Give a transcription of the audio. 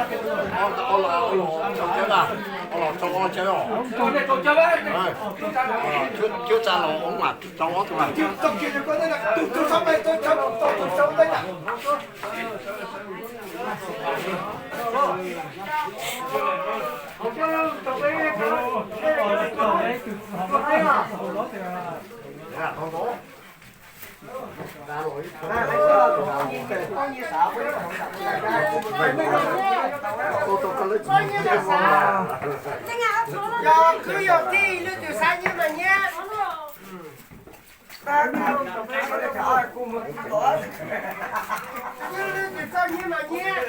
Ua los, ua los rau cawv na, ua los rau ob cawv os. Cwb tsa los ua mas rau ob tug na. Yog kwv yog tij leej twg xav nyiaj mas nyiaj. Leej twg txawj nyiaj mas nyiaj.